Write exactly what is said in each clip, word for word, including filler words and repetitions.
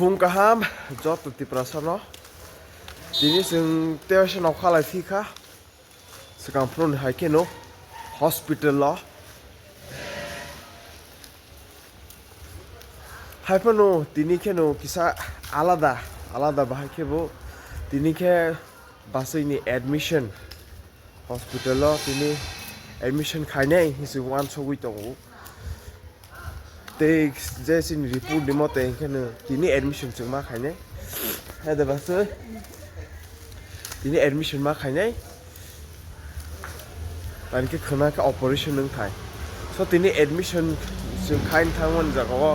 Phung kaham joto Tiprasano. Tini chwng tei waisa nokha lai phi kha. Swkang phunukni hai kheno hospital o. Hai phano tini kheno kisa alada, alada bahai khe bo tini khe bwswini admission. Hospital o tini admission khainai hinwi uansugwi tongo. Tei je chini report ni mote hinkhe no tini admission chwng ma khainai. Hai de bwswk tini admission ma khainai. Tani khe khwna khe operation wng thai. So tini admission chwng khaina thangmani jaga o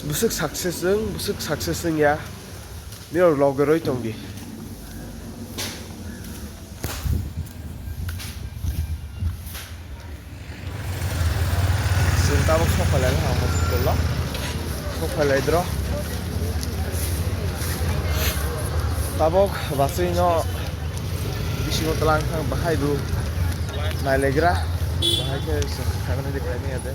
bwswk success wng, bwswk success wng ya. Nirok loge roi tong di. Chwng tabuk sok phai lai kha hospital o. Sok phai lai dro. Tabuk bwswino bisingo twlang thang bahai bo nailegra. Bahai khe chwng khaimani de khaimani ya de.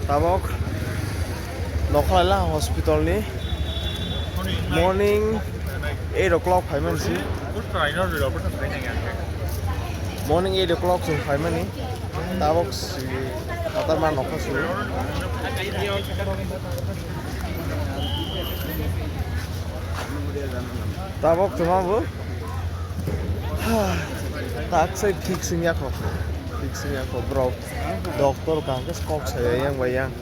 Tabok nokhalai la hospital ni morning eight o'clock phaimani si. Morning eight o'clock chwng phaimani. Tabok si kotorma nokha si. Tabok tuma bo. Tak sai fixing ya kho. Fixing ya kho bro. Doctor kang ke kok saya yang bayang.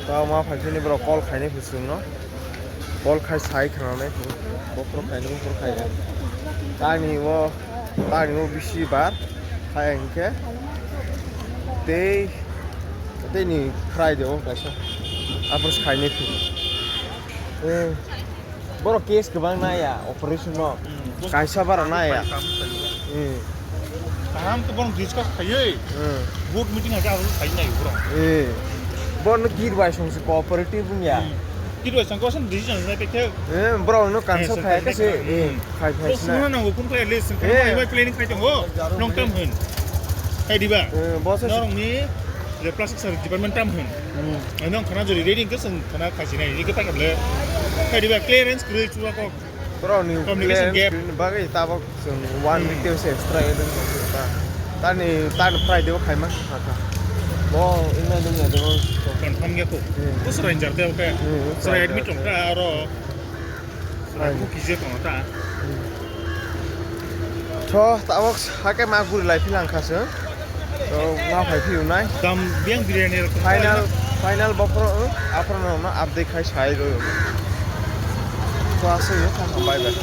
Tao ma phaikhe ni borok call khainai phi chwngno. Call khai sai khna nai phi. Bokhorok khainai bokhorok khainai. Tani o, tani o bisi bar khai hinkhe. Tei, tei ni Friday o kaisa. Apor khainai phi. Eh. Borok case kwbang naya operation no. Hmm. Kaisa bara naya. Hmm. Kaham to borok discuss khaiwi. Hmm. Board meeting haja abo khai nai borok. Eh. Borok no kir bai song se cooperative wngya. Hmm. Kir bai song koson decision nai pekhe. Eh, borok no cancel khai ka se. Hmm. Eh, khai khai. Bro, sna. Sungna nango kun khai list. Eh. Khai bai planning khai tongo. Long term hin. Khai diba? Eh, boss. Norok ni je plastic service department tam hin. Hmm. Ano khana jori ready ke sung khana khai sinai. Ike pakai le. Khai diba clearance kri chua kok. Bro, ni communication clearance gap. Kri ni bagwi tabok sung one week te se extra edem ko ta. Tani, tani Friday o khai ma kha kha. Bo, ina dum ya dum. Confirm ya ko. Hmm. Bus ranger te oke. Hmm, sura ranger admit te. Ong ta aro. Sura ko kije ko ta. Hmm. Tho, tabok hake ma guri lai philang kha se. So, ma phai phiu nai. Dam biang biryani rok. Final, final bopro, uh, apro no, no, update khai sai ro. So, ase yo, bye bye.